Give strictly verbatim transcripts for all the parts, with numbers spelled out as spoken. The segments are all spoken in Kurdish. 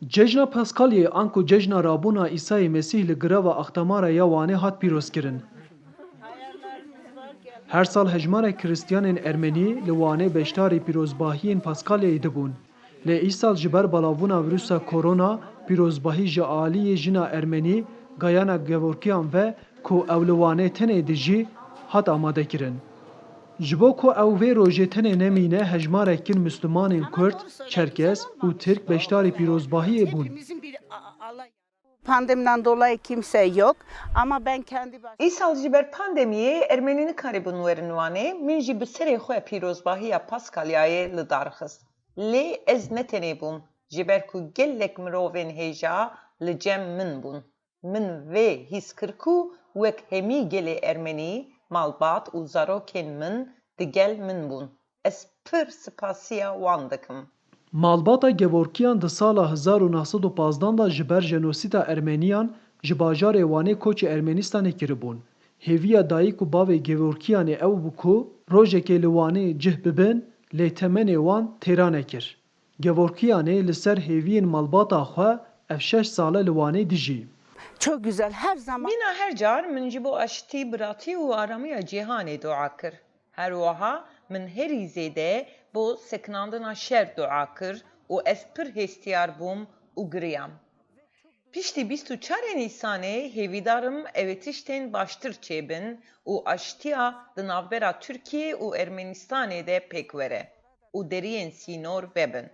Cejna Paskalyê anku cejna rabûna Îsayê Mesîh li girava Axtamara ya Wanê hat pîrozkirin. Her sal hejmarek Kristiyanên Ermenî li Wanê beşdarî pîrozbahiyên Paskalyayê dibûn. Lê îsal ji ber balavbûna vîrusa korona, pîrozbahî ji aliyê jina Ermenî, Gayana Gevorkiyan ve ku ew li Wanê tenê dijî, hat amadekirin. Ji bo ku ew vê rojê tenê nemîne, hejmarek kin Mislimanên Kurd, Çerkez û Tirk beşdarî pîrozbahiyê bûn. Pandemiden dolayı kimse yok ama ben kendi başıma... Îsal ji ber pandemiyê Ermenî nikaribûn werin Wanê, min jî bi serê xwe pîrozbahiya Paskalyayê li dar xist. Lê ez ne tenê bûm, ji ber ku gelek mirovên hêja li cem min bûn. Min vê hîs kir ku wek hemî gelê Ermenî, malbat û zarokên min digel min bûn. Ez pir spasiya wan dikim. Malbata Gevorkiyan di sala hezar û neh sed û pazdan de ji ber jenosîda Ermeniyan ji bajarê Wanê koçê Ermenistanê kiribûn. Hêviya dayik û bavê Gevorkiyanê ew bû ku rojekê li Wanê cih bibin, lê temenê wan têra nekir. Gevorkiyanê li ser hêviyên malbata xwe ev şeş sal e li Wanê dijî. Çok güzel, her zaman. Mîna her car min ji bo aştî, biratî û aramiya cîhanê dua kir. Her wiha min herî zêde bo sekinandina şer dua kir û ez pir hêstiyar bûm û giriyam. Piştî bîst û çarê Nîsanê hêvîdar im ew ê tiştên baştir çêbin û aştiya di navbera Tirkiyê û Ermenistanê de pêk were û deriyên sînor vebin.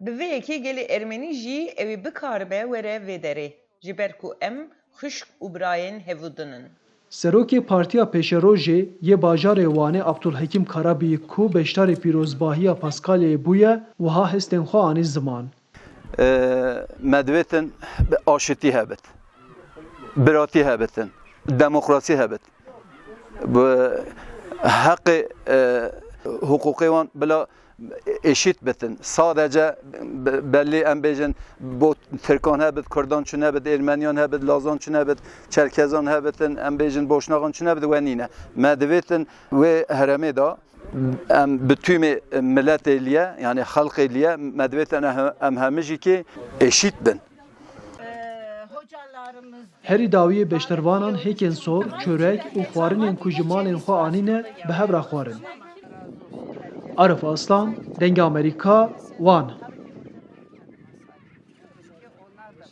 Bi vê yekê gelê Ermenî jî ew ê bikaribe were vê derê, ji ber ku em xwişk û birayên hevûdin in. Serokê Partiya Pêşerojê yê bajarê Wanê Abdulhekîm Karabiyik ku beşdarî pîrozbahiya Paskalyayê bûye, wiha hestên xwe anî ziman. Me divêtin aşitî hebit, biratî hebitin, demokrasî hebit. Bi heqê hiqûqê wan bila eşît bitin. Sadece belli em bêjin bo Tirkan hebit, Kurdan çi nebit, Ermeniyan hebit, Lazan çi nebit, Çerkezan hebitin, em bêjin Boşnaxan çi nebit, we nîne. Me divêtin wê heremê de em bi tümê miletê liye, yani xelqê liye, me divêtin em hemijî kê eşît bin. Herî dawiyê beşdervanan hêkên sor, çörek û xwarinên ku ji malên xwe anîne bi hev re xwarin. Arif Aslan, Dengê Amerîka, Wan.